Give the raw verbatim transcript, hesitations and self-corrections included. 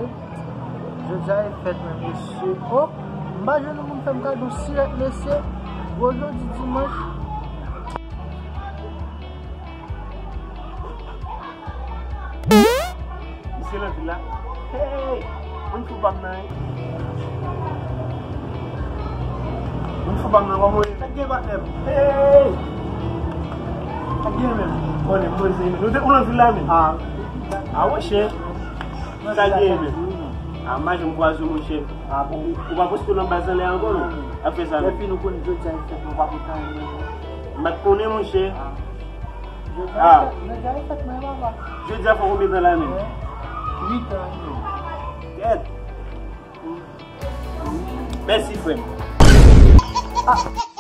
Jodi a e fèt mwen, mesye. O, m pa jwenn moun fè m kado sirèt, mesye. Gwo jodi dimanch. Misye nan vil la. Hey! Moun fou pa m nan, wi. Moun fou pa m nan, kòman w ye? Sa k gen, patnè m? Hey! Sa k gen menm? Konnen, poze, men. Nou te, ou nan vil la, men? Ah. Ah, monchè. Sa k gen, men? Ah, m pa janm kwaze w, monchè. Ah, bon. Ou pa poste w nan baz anlè ankò, non? Ap fè sa, non? Epi nou konn jodi a e fèt, nou pa pote anyen. M pa t konnen, monchè. Ah. Jodi a e fèt, jodi a e fèt mwen, papa. Jodi a fè konbyen tan la menm? Uit an, wi. Kèt. Mèsi, frè m. Ah.